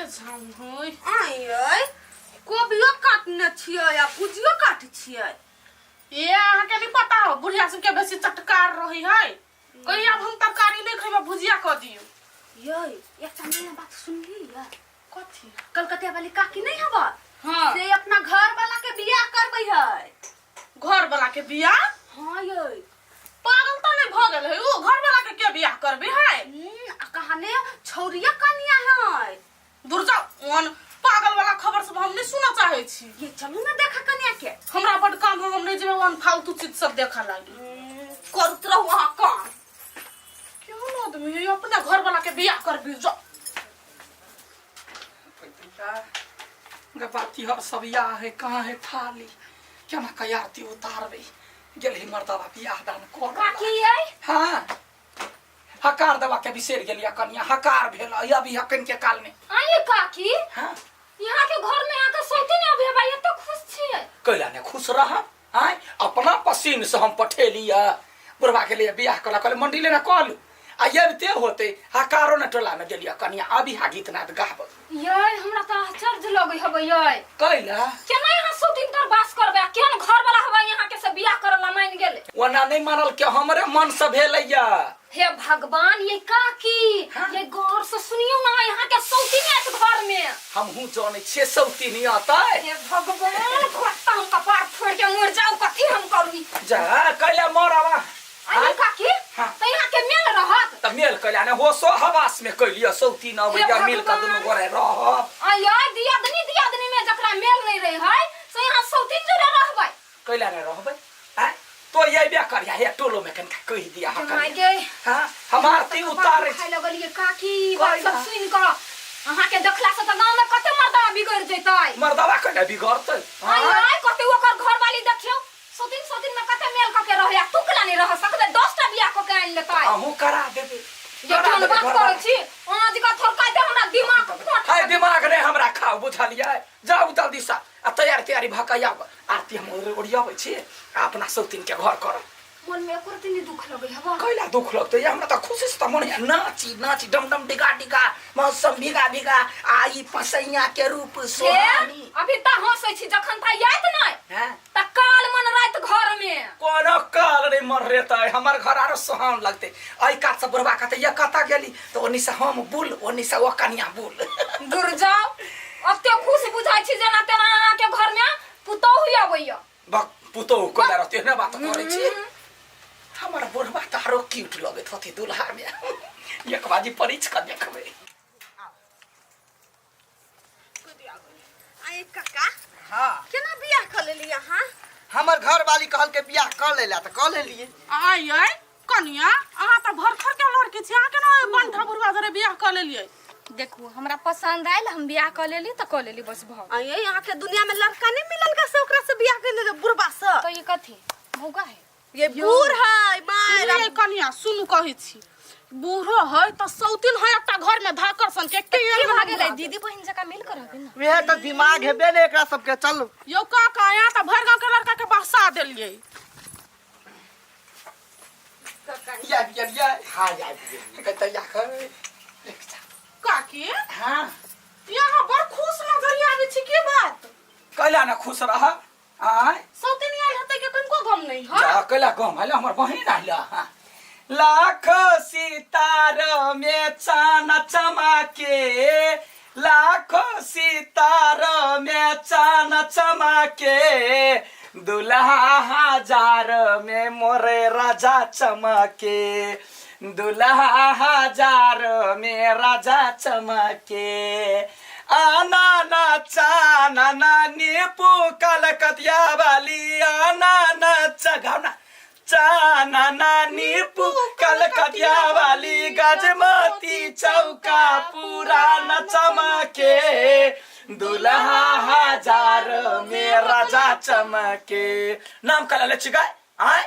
झाम होय। आय कोबियो काटने छियै आ भुजियो काटै छियै। ए अहाँके नहीं पता हो, बुढ़िया सबके बेसी चटकार रही है। कहिया आब हम तरकारी नहीं खेबै, भुजिया कऽ दियौ। यै, एकटा नया बात सुनली यै? कथी? कलकतिया वाली काकी नहीं हवा? हाँ। से अपना घर वाला के बियाह करबै है। घर वाला के बियाह? हाँ यै। पागल तऽ नहीं भऽ गेल है उ? घर वाला के के बियाह करबे है? आ कहाने छौरिया कनिया है। दूर जाओ, ओन पागल वाला खबर सब हम नहीं सुनऽ चाहे छी। ये चलू ना देखा कनिया के। हमरा बड काम है, हम नहीं जेबै ओन फालतू चीज सब देखऽ लागी। करत रहू अहाँ काम। क्यों ना आदमी है, अपना घर वाला के बियाह करबी जो। गबाती हर सब या है, कहाँ है थाली, केना के आरती उतारबै? गेल ही मर्दवा बियाह दान कर। काकी यै। हाँ, हकार दवा के बिसरि गेलियै कनिया, हकार भेल अभी हकन के काल में। आइए काकी। हाँ। यहाँ के घर में आके सोते नहीं अभी भाई एते खुश छियै। कैला ने खुश रह? आय अपना पसीन से हम पठेलियै बुढ़वा के लिए बियाह कला, कहले मंडी लेना कहलू आ अबिते होते हकारो ने टोला में देलियै कनिया, अभी हा गीत नाद गाब। यै हमरा तऽ आश्चर्य लगै हबै यै। कैला? केना यहाँ सौतीन तर बास करबै आ केहन घर वाला हबै यहाँ के से बियाह करऽ ला मानि गेलै? ओना नहीं मानल के हमरे मन से भेलैया। हे भगवान, ये काकी। हाँ? ये गौर से सुनियो ना, यहाँ के सौतीन आयत घर में। हमहू जानै छियै सौतीन अतै। हे भगवान, खोत्ता हम कपार फोड़ के मर जाऊ, कथी हम करू? जा कैला मरवा। अरे काकी। हाँ। तो यहाँ के मेल रहत? त मेल कैला ने होसो हवास में कैलियो सौतीन अबैया, हे मिल के भगवान। दुनू गोरे रहब। आय दियादनी दियादनी में जकरा मेल नहीं रहे है से यहाँ सौतीन जोड़े रहबै। कैला ने रहबै? आय तो अयबे करिया, हे टोलो में कनिका कहि दिया हकन। My गे। हाँ, हम आरती उतारै खाय लगलियै काकी, बात कैला? सब सुनि कऽ। अहाँ के देखला से तऽ गाँव में कते मर्दवा बिगड़ जैतै। मर्दवा कैला बिगड़तै? आय आय कते ओकर घरवाली देखियौ सौतीन सौतीन में कते मेल कऽ के रहै आ तू केना नहि रह सकबै? 10टा बियाह कऽ के आनि लेतै। अहूँ करा देबै। ये करा केहन देबै बात घरवाली। करै छी अहाँ जकाँ थोड़का दे हमरा दिमाग खोट। हाय दिमाग नहि हमरा खाउ, बुझलियै? जाउ जल्दी से आ तैयार तैयारी भऽ कऽ आउ, आरती हम ओरियाबै छी आ अपना सौतीन के घर करब। मन में एको रत्ती नहीं दुख लगे हवा। कैला दुख लगतै? हमरा तऽ खुशी से तऽ मन होइया नाची नाची डम डम डिगा डिगा मौसम भीगा भीगा आई पसैया के रूप हे, सोहानी। अभी तऽ हंसै छी, जखन तऽ आयत नहि हैं? तऽ काल मन राति घर में। कोनो काल नहीं मर रे तऽ हमर घर आरो सोहान लगतै। एहि कात से बुढ़बा कहतै ये कतऽ गेली, तऽ ओन्नी से हम बुल, ओन्नी से ओ कनिया बुल। दूर जाओ, अते खुश बुझाइ छी जेना तेना अहाँ के घर में पुतोहु अबैया। बक पुतोहु कोला रहतै, एहने बात करै छी। हमर बुढ़बा तऽ आरो क्यूट लगैत होतै दुल्हा में, एक बाजी परिछ कऽ देखबै। आय काका। हाँ। केना बियाह कऽ लेली अहाँ? हमर घर वाली कहल के बियाह कऽ लेला तऽ कऽ लेलिए। आय आय कनिया, अहाँ तऽ भरखर के लड़की छी, अहाँ केना ओहि बंठा बुढ़वा जरे बियाह कऽ लेलियै? देखू, हमरा पसंद आयल, हम बियाह कऽ लेली तऽ कऽ लेली, बस भऽ गेल। आय अहाँ के दुनिया में लड़का नहीं मिलल का से ओकरा से बियाह कर लेले बुढ़वा से? तो ये कथी भौगा है? ये बूढ़ है माय। सुनू यै कनिया, सुनू कहै छी, बूढ़ो है तऽ सौतिन है एकटा घर में धाकर सन के के की भऽ गेलै? दीदी बहिन जकाँ मिल कर रहबै ना। वएह तऽ दिमाग हेबे ने एकरा सबके। चल यौ काका, यहाँ तऽ भरि गाँव के लड़का के बहसा देलियै। या या या। हाँ, या या। कहते या कर। काकी। हाँ। यहाँ बड़ खुश नजर आबै छी, की बात? कैला ना खुश रह? आय सौतिन आयल हेतै के कनिको गम नहीं है। जा कैला गम आयल, हमर बहिन आयल। हाँ। लाख सितार में चान चमके, लाख सितार में चान चमके, दुल्हा हजार में मोरे राजा चमके, दुल्हा हजार में राजा चमके। आना नाचा नाना नीपू कलकतिया वाली, आना नाचा गाओ ना चाना नानी पु कलकतिया वाली, गजमती चौका पुराना चमके, दुल्हा हजार में राजा चमके। नाम कला ले छी गाय आय।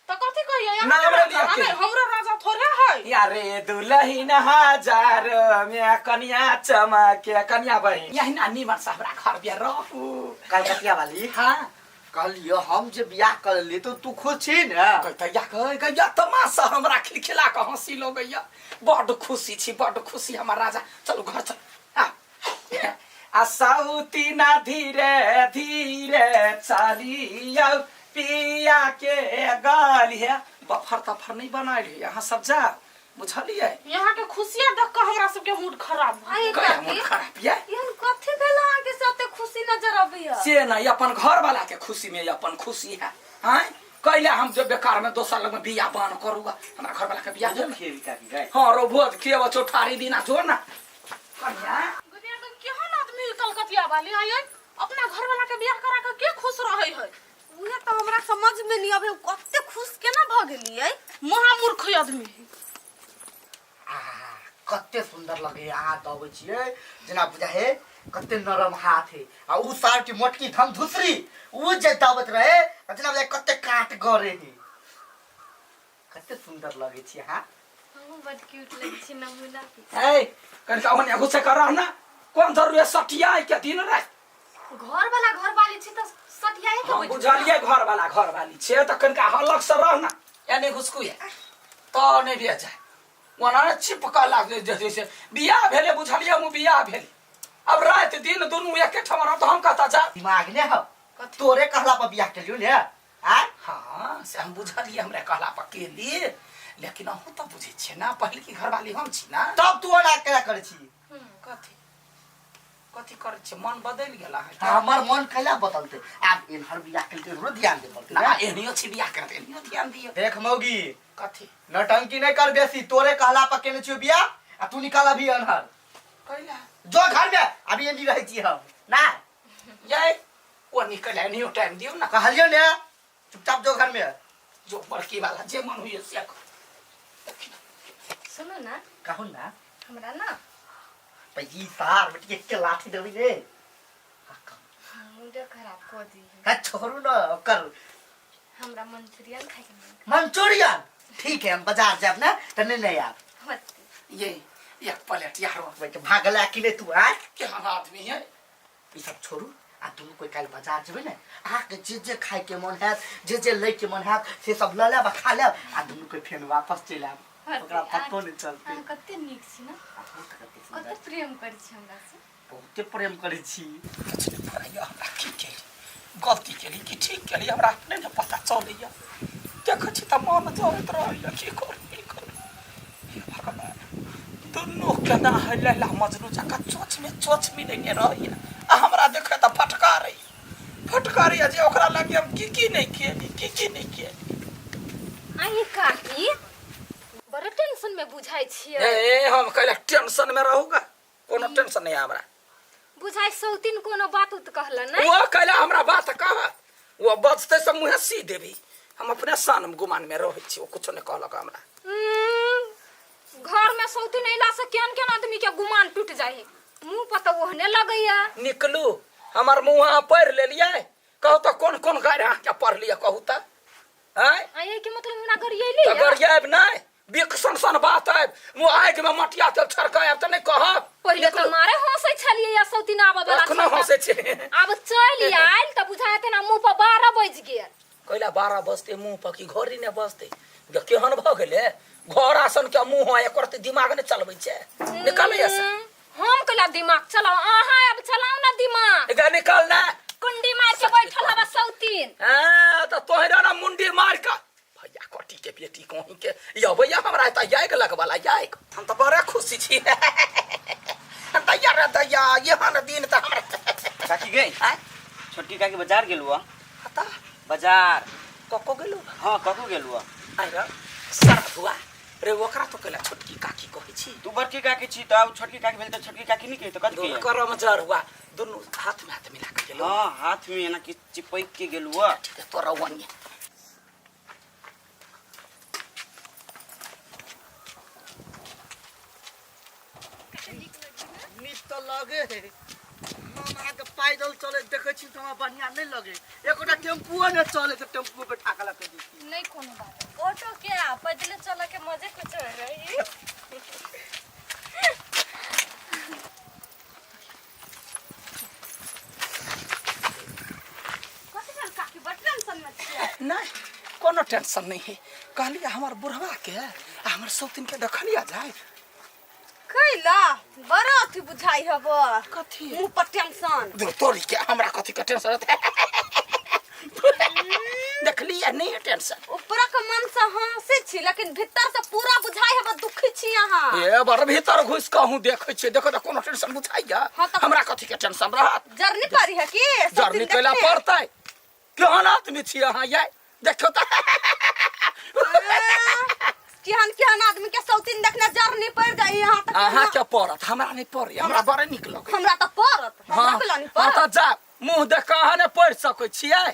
तऽ कथी कहियै? अहाँ नाम के राजा? लिअ के। अरे, हमरो राजा थोड़े है। यारे दुलहिन हजार में कनिया चमके, कनिया बहिन यही ना निमन से हमरा घर बिया रहू। कलकतिया वाली। हाँ। कहलियो हम जे बियाह कर लेली तो तू खुश छी ने? कहता या कह गैया तमाशा हमरा खिलखिला के हंसी लगैया, बड्ड खुशी छी, बड्ड खुशी हमर राजा। चलू घर चल। आ। आ साउती ना धीरे धीरे चलियौ पिया के गलिया। बफर तफर नहीं बनायल है, यहाँ सब जाओ, बुझलियै? यहाँ के खुशियाँ देख के हमरा सबके मूड खराब भऽ आइ गेल। कहिया काकी मूड खराब ये? एहन कथी भेल अहाँके से एते खुशी नजर अबैया? से नहीं, अपन घर वाला के खुशी में अपन खुशी है। आँय कैला हम जो बेकार में दोसर लग में बियाह बान करूँगा, हमरा घर वाला के बियाह भेल? खेबी काकी गए। हाँ रो भोज खिएबो चौठारी दिना जो ना कन्या। दुनिया के केहन आदमी कलकतिया वाली है ये? अपना घर वाला के बियाह करा के के खुश रहे है? उहे तऽ हमरा समझ में नहीं आबै, कते खुश केना भऽ गेलियै? महामूर्ख आदमी है। आहा, कते सुंदर लगे हाथ अबै छियै, जेना बुझा हे कते नरम हाथ है। आ उ सार की मोटकी धम धुसरी उ जे दाबत रहे, आ जेना बुझा कते काट गरे है। कते सुंदर लगे छी हाथ। हमहूँ बड क्यूट लगै छी नमूना। ए कनिका ओने गुस्से कर रह ना, कोन जरूरी है सटियाई के दिन रात? घर वाला घर वाली छी तऽ सटियाई के हम बैठ। बुझलियै घर वाला घर वाली छे तऽ कनिका हलक से रह ना, एने घुसकू है तो नहीं बिया जाए, ओना चिपका लाग जे से बियाह भेले, बुझलियै? हम बियाह भेले, अब रात दिन दुनू एके ठाम रहब तऽ हम कतऽ जाब? दिमाग ने हो, तोरे कहला पर बियाह केलियो ने? आय हाँ से हम बुझलियै, हमरा कहला पर केली, लेकिन अहूँ तऽ बुझै छियै ना, पहिले की घरवाली हम छी ना। तब तू ओना केना करै छी? कथी कथी करै छियै? मन बदलि गेल अहाँके? हमर मन कैला बदलतै? आब एनहर बियाह केलकै, एनहरो ध्यान दे पड़तै ना। ना एहनियो छी बियाह करत, एहनियो ध्यान दियौ। देख मौगी। कथी? नौटंकी नहीं कर बेसी। तोरे कहला पर केने छियो बियाह, आ तू निकाल अभी अनहर। कैला? जो घर में अभी एनी रहै छी हम ना। ये ओ निकल एहनियो टाइम दियौ ना। कहलियो ने, चुपचाप जो घर में। जो बड़की वाला जे मन होइए से कर। सुनू ना। कहू ना। हमरा ना ई सार बेटी के लाठी देबी रे। मूडे खराब कऽ दी। है छोड़ू ना कर। हमरा मंचूरियन खाइ के मन। मंचूरियन ठीक है, हम बाजार जाब ना त नहीं नहीं आब। ये एक प्लेट यारो। बेटे भागला कि नहीं तू? आय केहन आदमी है। ई सब छोड़ू, आ दुनू कोई काल्हि बाजार जेबै ने, अहाँके जे जे खाइके मन हैत, जे जे लैके मन हैत, से सब लऽ लेब आ खा लेब, आ दुनू कोई फेर वापस चलि आयब, ओकरा पतो नहि चलतै। अहाँ कते नीक छी ने, कते प्रेम करै छी हमरा से। बहुते प्रेम करै छी। किछु नहि फरैया हमरा, की केली गलती केली कि ठीक केली हमरा अपने ने पता चलैया। देखै छी तऽ मन जरैत रहैया, की करू की करू। हे भगवान, दुनू केना है लैला मजनू जकाँ चोच में चोच मिलेने रहैया, आ हमरा देखै तऽ फटकारैया फटकारैया जे ओकरा लगे हम की की नहि केली, की की नहि केली। आई काकी, बड़ टेंशन में बुझाइ छियै। ए हम कैला टेंशन में रहूगा? कोनो टेंशन नहीं हमरा। बुझाइ सौतीन कोनो बात उत कहल नहीं? वो कैला हमरा बात कहत, वो बजते से मुँहे सी देबी। हम अपने शान गुमान में रहै छी, ओ कुछो नहीं कहलक हमरा। घर में सौतीन अइला से केहन केहन आदमी के गुमान टूट जाइ है, मुंह पर तऽ ओहने लगैया। निकलू, हमर मुँह अहाँ पढ़ि लेलियै? कहू तऽ कोन कोन गारि अहाँके पढ़लियै, कहू तऽ? आँय आइ के मतलब हमरा गरियैली? तऽ गरियाएब नहि? बिख सन सन बात आबि मुँह आगि में मटिया तेल छड़कायब तऽ नहि कहब? पहिले तऽ मारे हंसै छलियै या सौतीन आबऽ वाला। एखनो हंसै छै। आब चलि आयल तऽ बुझायत ना मुंह पर 12 बजि गेल। कैला 12 बजतै मुँह पर कि घड़ी नहि बजतै? केहन भऽ गेलै घर आसन के मुँह, एकर तऽ दिमाग नहि चलबै छै। निकालै से। हम कैला दिमाग चलाउ? अहाँ आब चलाउ ना दिमाग। एकरा निकाल ना। कुंडी मार के बैठल हवा सौतीन। हाँ तऽ तोहरा ना मुंडी मार के भैया कटी के बेटी कहीं के यो भैया हमरा तऽ जाइक लगवाला जाइक। हम तऽ बड़ा खुशी छी दैया रे दैया, एहन दिन तऽ हमरा। काकी गई? आँय? छोटकी काकी बाजार गेलु हँ। कतऽ? बाजार। कको गेलु? हाँ कको गेलु हँ। आइ रे सरधुआ रे, ओकरा तो कैला छोटकी काकी कहै छी? तू बड़की काकी छी तऽ आब छोटकी काकी भेल तऽ छोटकी काकी नहि कही तऽ कथी कहियै? करम जरुआ दुनू हाथ में हाथ मिला के गेलु। हाँ हाथ में एना कि चिपक के गेलु हँ। ठीक है, तोरा ओनिए। नीक तऽ लगे है। हम अहाँके पैदल चलैत देखै छी तऽ हमरा बढ़िआँ नहि लगे, एकोटा टेम्पुओ नहि चले तऽ टेम्पुओ बैठा के लऽ के जैती। नहीं कोनो बात, ऑटो के आ पैदले चले के मजे कुछ और रही। कथी भेल काकी, बड टेंशन में छियै? नहीं कोनो टेंशन नहीं है। कहलिए हमार बुढ़वा के आ हमार सौतिन के देखलिया जाए। कैला? ला बड़ा अथी बुझाई हब कथी मुंह पर टेंशन दूर तोरी के हमरा कथी के टेंशन रहतै देखलियै नहीं है टेंशन ऊपर के मन से हंसे छी लेकिन भीतर से पूरा बुझाई हब दुखी छी अहाँ ए बड़ भीतर घुस के अहूँ देखै छियै देखो तऽ कोनो टेंशन बुझाइया हाँ तऽ- हमरा कथी के टेंशन रहत जरनी पड़ी है की सब जर्नी दिन कैला देखने? पड़तै केहन आदमी छी अहाँ यै देखियौ तऽ केहन केहन आदमी के सौतीन देखने जरनी पड़ जाई यहाँ तक अहाँ के पड़त हमरा नहि पड़ै हमरा बड़ नीक लगै हमरा तऽ पड़त हमरा हाँ के लानी हाँ पड़त तऽ जा मुँह देख कऽ अहाँ नहि पढ़ि सकै छियै।